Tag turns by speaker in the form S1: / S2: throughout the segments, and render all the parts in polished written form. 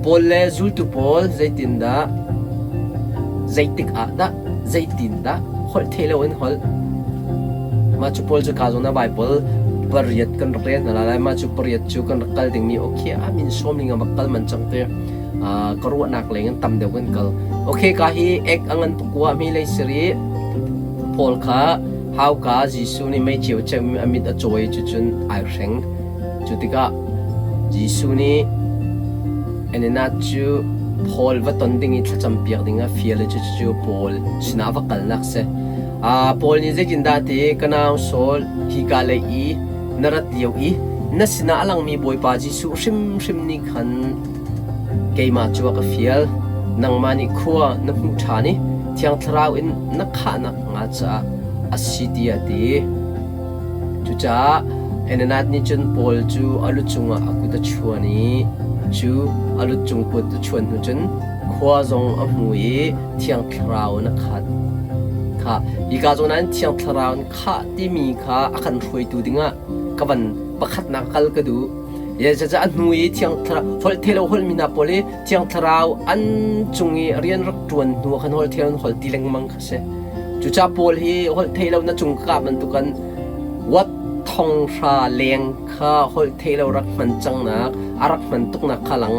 S1: Paul le zultu pawl zeitindah, zeitik ah dah, zeitindah holh thei loin holh? Mah cu Paul cu kaa zawn ah Baibal pariat kan rak rel hna lai. Mah cu pariat cu kan rak kal dingmi okay a min sawm ning a rak kal man cang te. Ka ruahnak leng in tam deuh kan kal. Okay ka hi ek a ngan pakua mi lei siri Paul kha hauka Jesuh nih mei ceu ceu mi a mit a cawi cucun ai hreng. Cu tikah Jesuh nih Ananias cu Paul va ton ding i thlacam piak ding ah fial i cucu Paul sinah va kalnak si. Paul nih zeitindah a ti? Ka nau Saul, hika lei i na rat lio i na sinah a langmi Bawipa Jesuh hrimhrim nih khan keimah cu a ka fial. Nangmah nih khua na hmuh ṭhan i Thiang Thlarau in na khahnak hnga caah a si tiah a ti. Cucaah Ananias nih cun Paul cu a lu cungah a kut a chuan i cu a lu cung kut a chuan hnu cun khua zong a hmu i Thiang Thlarau in a khat. Kha hika zawn ah Thiang Thlarau in khah timi kha a kan hruaitu dingah ka van pakhatnak kal ka duh. Zeicahtiah a hnu i Thiang Thlarau holh thei lo holhmi hna pawl i Thiang Thlarau an cung i rian rak ṭuan hnu ah khan holh thei lo holh ti lengmang kha si. Cucaah Paul hi holh theih lo na cung ka kah bantukan wat thong hra leng kha holh theih lo rak hman cangnak a rak hman tuknak kha lang.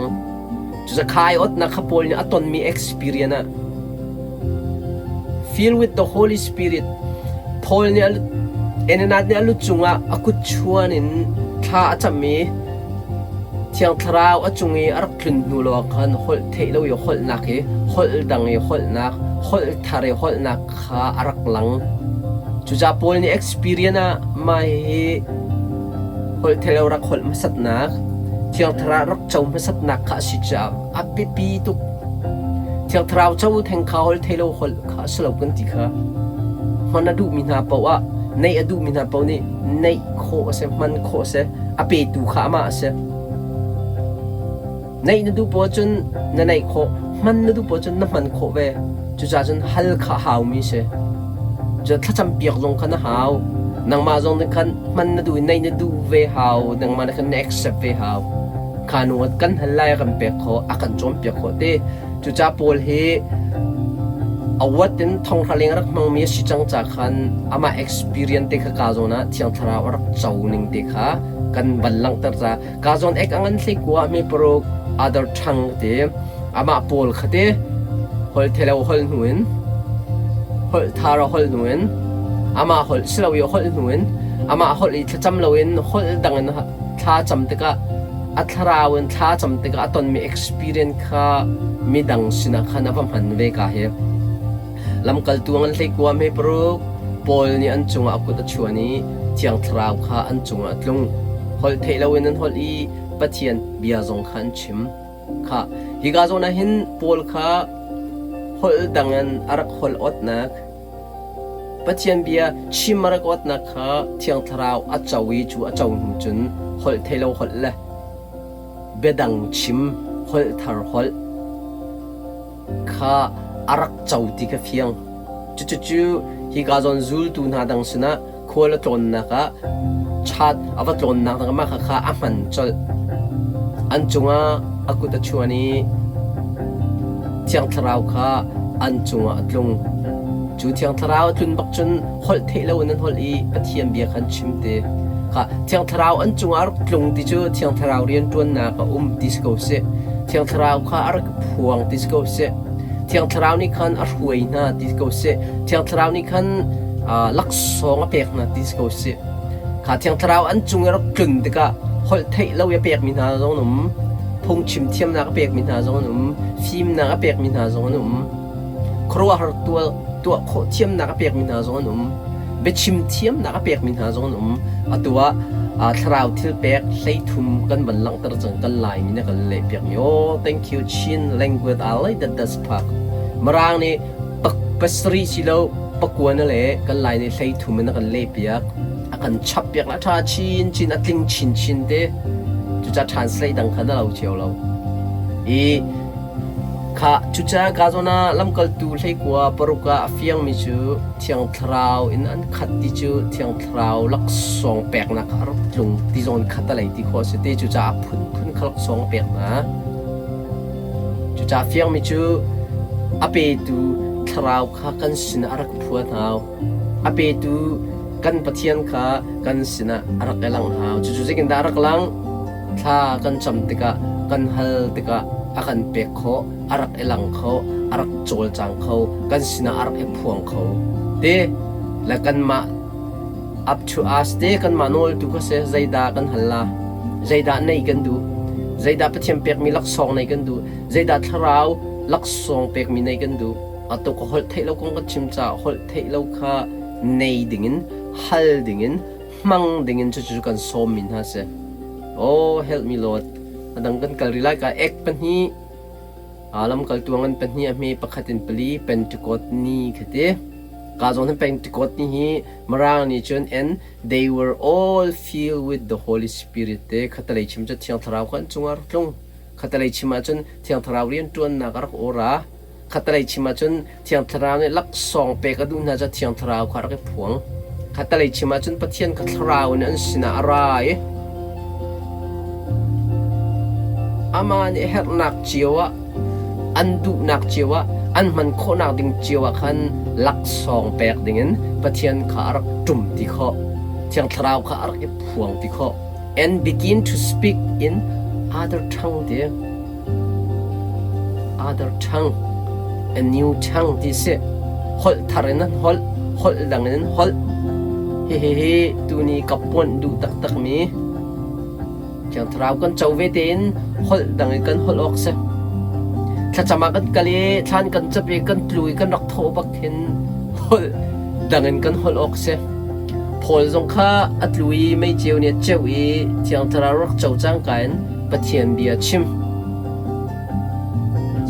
S1: Cucaah khai otnak kha Paul nih a tonmi experience ah Fill with the Holy Spirit Paul nih Ananias nih a lu cungah a kut chuan in thla a cam i Thiang Thlarau a cung i a rak tlun hnu lawng khan holh theih lo i holhnak i holh dang i holhnak, holh thar i holhnak kha a rak lang. Cucaah Paul nih experience ah mah hihi holh theih lo rak holh hmasatnak, Thiang Thlarau rak co hmasatnak kha a si caah a biapi tuk. Thiang Thlarau co theng kha holh theih lo holh kha a si lo kan ti kha. Hman a duhmi hna paoh ah, neih a duhmi hna paoh nih neih khawh a si, hman khawh a si, a petu kha amah a si. Neih na duh poah cun na neih khawh, hman na duh poah cun na hman khawh ve. Cucaah cun hal kha a haumi si. Cun thlacam piak zong kha na hau. Nangmah zong nih khan hman na duh i neih na duh ve hau. Nangmah nih khan na accept ve hau. Kha nu kan hal lai a kan pek khawh, a kan cawnpiak khawh te. Cucaah Paul hi awat in thonghra leng a rak hmangmi a si cang ca khan amah experience te kha ka zawn ah Thiang Thlarau a rak co ning te kha kan van langhter ca ka zawn ek a ngan hlei kua mi paruk other tongue te amah Paul kha te hol thelo hol hnu in holh thara hol hnu in amah holh silo i holh hnu in amah holh i thlacam loin holh dang in thla cam tikah a thlarau in thla cam tikah a tonmi experience kha midang sinah khan a va hman ve ka hi lamkaltu an hleikua hme paruk Paul nih an cungah a kut a chuan i Thiang Thlarau kha an cungah a tlung holh theih loin an holh i Pathian bia zong kha an chim kha hika zawn ah hin Paul kha holh dang in a rak holh awtnak Pathian bia chim a rak awtnak kha Thiang Thlarau a co i cu a co hnu cun holh thei lo holh le biadang chim holh thar holh kha a rak co ti kha fiang. Cucucu hika zawn zultu hna dang sinah khual a tlawnnak ah chat a va tlawnnak dang mah kha a hman colh. An cungah a kut a chuan i Thiang Thlarau kha an cungah a tlung. Cu Thiang Thlarau a tlun bak cun holh theih loin an holh i Pathian bia kha an chim te. Kha Thiang Thlarau an cungah a rak tlung ti cu Thiang Thlarau rianṭuannak a um ti si ko seh. Thiang Thlarau kha a rak phuang ti si ko seh. Thiang Thlarau nih khan a hruai hna ti ko seh. Thiang Thlarau nih khan laksawng a pek hna ti si ko seh. Kha Thiang Thlarau an cung i rak tlun tikah holh theih lo i a pekmi hna zong an um, phungchim thiamnak a pekmi hna zong an um, fimnak a pekmi hna zong an um, khuaruahhar tuah khawh thiamnak a pekmi hna zong an um, biachim thiamnak a pekmi hna zong an um. Atu ah thlarau thil pek 13 kan van langhter cang kan Laimi nih kan leh piakmi. Oh, thank you Chin language I like that that's park. Mirang nih pasarih si lo pakua na le kan Lai nih 13 in a kan leh piak. A kan chap piak la ṭha chin chin a tling chin chin te. Cucaah translate dang kha na lo cio lo. I kha cucaah ka zawn ah lamkaltu 19 paruk ah a fiangmi cu Thiang Thlarau in an khat ti cu Thiang Thlarau laksawng peknak a rak tlung ti zawn khat a lei ti khawh a si te. Cucaah a phunphun kha laksawng a pek hna. Cucaah fiangmi cu a petu thlarau kha kan sinah a rak phuan hau. A petu kan Pathian kha kan sinah a rak i langh hau. Cucu zeitindah a rak langh? Thla kan cam tikah, kan hal tikah a kan pek khawh, a rak i lang kho, a rak cawlcang kho, kan sinah a rak i phuang kho. Te le kanmah up to us te kanmah nawl tu kha si zeidah kan hal la, zeidah neih kan duh, zeidah Pathian pekmi laksawng neih kan duh, zeidah thlarau laksawng pekmi neih kan duh. Atu ka holh theih lo kong kan chim caah holh theih lo kha nei dingin hal dingin hmang dingin cucu kan sawmmi hna si. Oh, help me Lord. A dang kan kal rih lai ka ek pahnih lamkaltu ngan pahnih a hme pakhat in pali Pentecost ni kha ti. Ka zawn hin Pentecost ni hi Mirang nih cun and they were all filled with the Holy Spirit te khatalei chim cu Thiang Thlarau kha an cungah rak tlung. Khatalei chim ahcun Thiang Thlarau rianṭuannak a rak ora. Khatalei chim ahcun Thiang Thlarau nih laksawng pek a duh hna cu Thiang Thlarau kha a rak i phuang. Khatalei chim ahcun Pathian kha Thlarau in an sinah a ra i amah nih herhnak cio ah an duhnak cio ah an hman khawhnak ding cio ah khan laksawng pek dingin Pathian kha a rak ṭum ti khawh. Thiang Thlarau kha a rak i phuang ti khawh. And begin to speak in other tongue ti. Other tongue, a new tongue ti si. Holh thar in an holh, holh dang in an holh. Hihihi tuni ka ponh duh taktak mi Thiang Thlarau kan co ve tein holh dang in kan holh awk si. Thlacam ah kan kal i thlan kan cap i kan tlu i kan rak thawh bak hin holh dang in kan holh awk si. Paul zong kha a tlu i meiceu nih a ceuh i Thiang Thlarau rak co cangka in Pathian bia chim.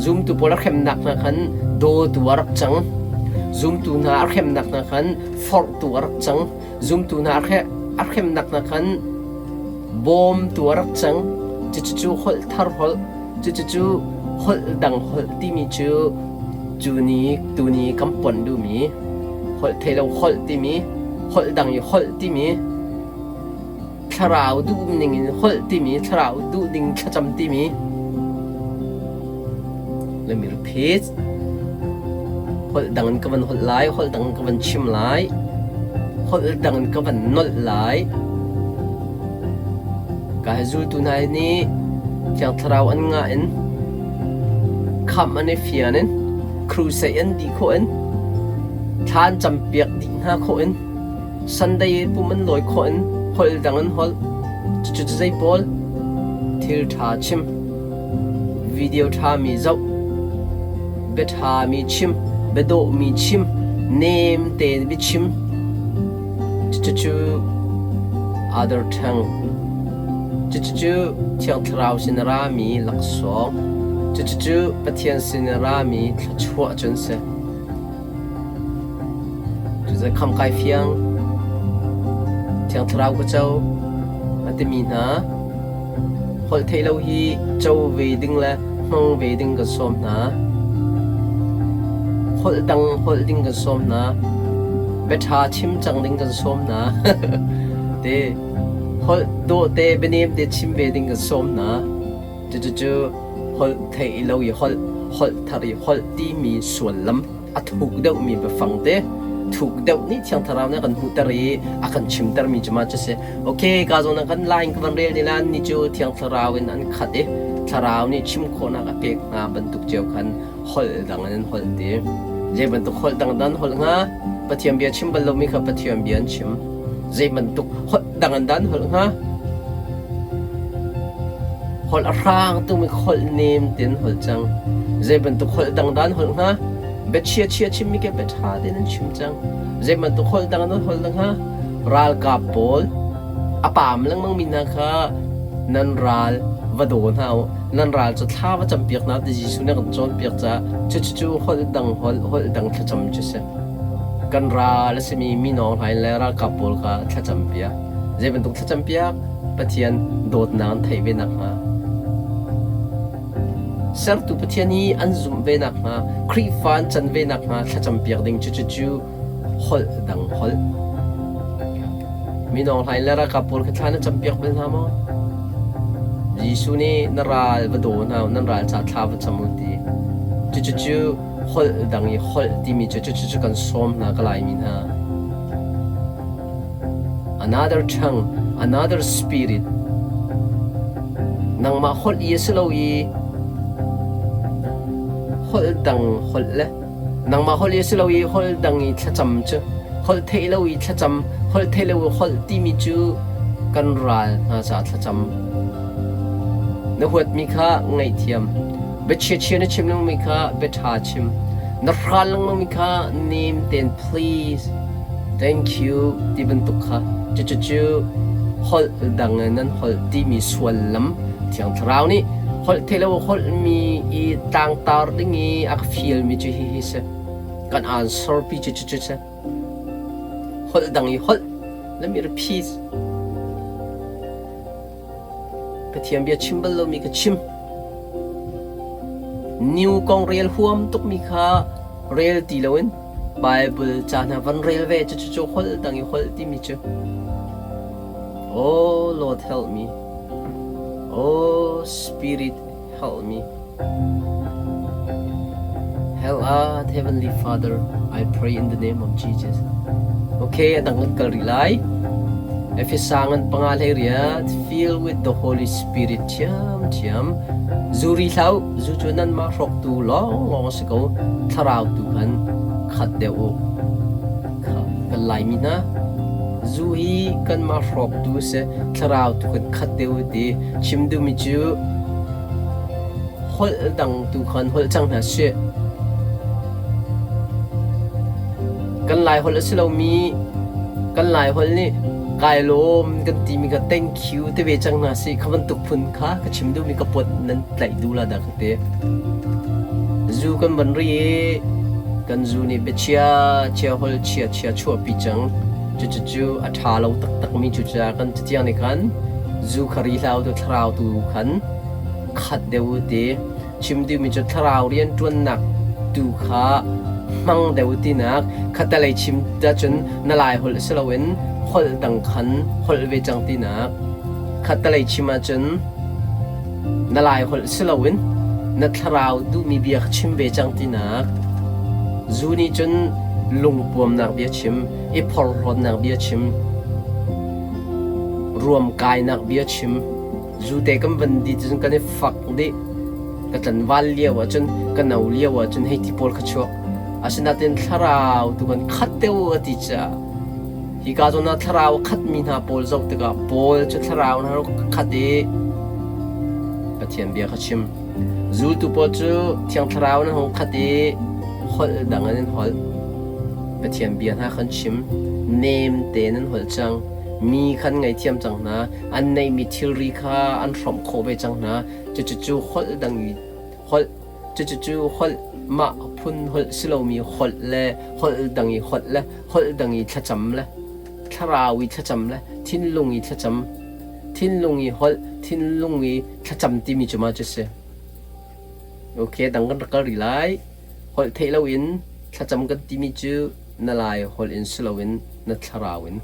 S1: Zumtu pawl a hremnak hna khan dawtu a rak cang. Zumtu hna a hremnak hna khan forhtu a rak cang. Zumtu hna a hremnak hna khan bawmtu a rak cang. Cucu holh thar holh, cucu holh dang holh timi cu cu ni tuni kan pon duhmi holh thei lo holh timi holh dang i holh timi thlarau duh ning in holh timi thlarau duh ning thlacam timi let me repeat holh dang in ka van holh lai holh dang in ka van chim lai holh dang in ka van nolh lai ka he zultu hna nih thiang thlarau an ngah in khamh an i fian in crusade an dih khawh in thla an campiak dih hna khawh in Sunday pum an lawi khawh in holh dang an holh. Cucu zei pawl? Thil ṭha chim, video ṭhami zoh, bia ṭhami chim, bia dawhmi chim, nem tein biachim. Cucu other tongue. Cucu Thiang Thlarau sin a rami laksawng. Cucu Pathian sin a rami thluachuah cu an si. Cucu kham kai fiang, Thiang Thlarau ka co a timi hna holh theih lo hi co ve ding le hmang ve ding kan sawm hna. Holh dang holh ding kan sawm hna. Biaṭha chim cang ding kan sawm hna. Te holh dawh te bianem te chim ve ding kan sawm hna. Cucu holh theih lo i holh, holh thar i holh timi sullam a thuk deuhmi biafang te thuk deuh nih Thiang Thlarau nih a kan hmuhter i a kan chimtermi cu mah cu si. Okay, ka zawn ah kan line ka van rel ni la ni cu Thiang Thlarau in an khat i Thlarau nih chim khawhnak a pek hna bantuk cio khan holh dang in an holh ti. Zei bantuk holh dang dan holh hnga? Pathian bia chim bal lomi kha Pathian bia an chim. Zei bantuk holh dang an dan holh hnga? Holh a hrang tumi holh nem tein holh cang. Zei bantuk holh dangdan holh hnga? Bia chia chia chimmi ke bia ṭha tein an chim cang. Zei bantuk holh dang an holh hnga? Ralkap pawl a paam lengmang mi hna kha nan ral va daw hna u. Nan ral cu thla va campiak hna ti Jesuh nih a kan cawnpiak caah cucu holh dang holh, holh dang thlacam cu si. Kan ral a simi minawng hna le ralkap pawl kha thlacam piak. Zei bantuk thlacampiak Pathian dawtnak an theih ve nakhnga sertu Pathian hi an zumh ve nakhnga Khrihfa an can ve nakhnga thlacampiak ding cu cucu holh dang holh. Minawng hlain le ralkap pawl kha thla na campiak bal hna maw? Jesuh nih na ral va daw hna u, nan ral ca thla va cam u ti. Cucu holh dang i holh timi cu cucu kan sawm hna ka Laimi hna. Another tongue, another spirit. Nangmah holh i a si lo i holh dang holh le nangmah holh i a si lo i holh dang i thlacam cu holh theih lo i thlacam holh theih lo i holh timi cu kan ral hna caah thlacam. Na huatmi kha ngaihthiam. Biachia chia na chim lengmangmi kha biaṭha chim. Na hral lengmangmi kha nem tein please, thank you ti bantuk kha. Cucu holh dang in nan holh timi suallam Thiang Thlarau nih holh theih lo holhmi i tlangtar ding i a ka fialmi cu hihi si. Kan answer pi cu cucu si. Holh dang i holh, let me repeat. Pathian bia chim bal lomi ka chim. New kong rel huam tukmi kha rel ti loin Bible ca hna van rel ve cu cu holh dang i holh timi cu. Oh Lord help me. Oh Spirit help me. Help us, Heavenly Father, I pray in the name of Jesus. Okay, a dang kan kal rih lai. Efesa ngan panga hlei riat, fill with the Holy Spirit thiam thiam. Zu ri hlau, zu cu nan mah hrawk tu lawng lawng a si ko, thlarau tu khan khat deuh u. Kan Laimi hna, zu hi kan mah hrawk tu si, thlarau tu kan khat deuh u ti chim duhmi cu holh dang tu khan holh cang hna sih. Kan Lai holh a si lomi kan Lai holh nih kai lawm kan timi kha thank you ti ve cang hna sih. Kha bantuk phun kha ka chim duhmi ka pot nan tlaih duh la dah ka ti. Zu kan van ri i kan zu nih biachia chia holh chia chia chuahpi cang. Cucu a ṭha lo taktakmi cucaah kan catiang nih khan zu kha ri hlah u tu thlarau tu khan khat deuh u ti chim duhmi cu thlarau rianṭuannak tu kha hmang deuh u tinak khattelei chim ahcun na lai holh si loin holh dang khan holh ve cang tinak khattelei chim ahcun na lai holh si loin na thlarau duhmi bia kha chim ve cang tinak zu nih cun lungpuamnak bia chim i phorhlawtnak bia chim ruamkainak bia chim Zute kan van di cun kan i fak dih. Ka tlanval lio ahcun ka no lio ahcun hei ti pawl kha chuak. Asinain thlarau tu kan khat deuh a ti caah hika zawn ah thlarau a khatmi hna pawl zoh tikah Paul cu thlarau hna khat i Pathian bia kha chim. Zultu pawl cu Thiang Thlarau nan hung khat i holh dang in an holh. Pathian bia hna khan chim. Nem tein an holh cang. Mi khan ngaithiam cang hna. An neihmi thilri kha an hrawmh khawh ve cang hna. Cucu holh dang i holh cucu holh mah phun holh si lomi holh le holh dang i holh le holh dang i thlacam le thlarau i thlacam le thinlung i thlacam thinlung i holh thinlung i thlacam timi cu ma cu si. Okay, dang kan rak kal rih lai. Holh theih loin thlacam kan timi cu na lai holh in si loin na thlarau in.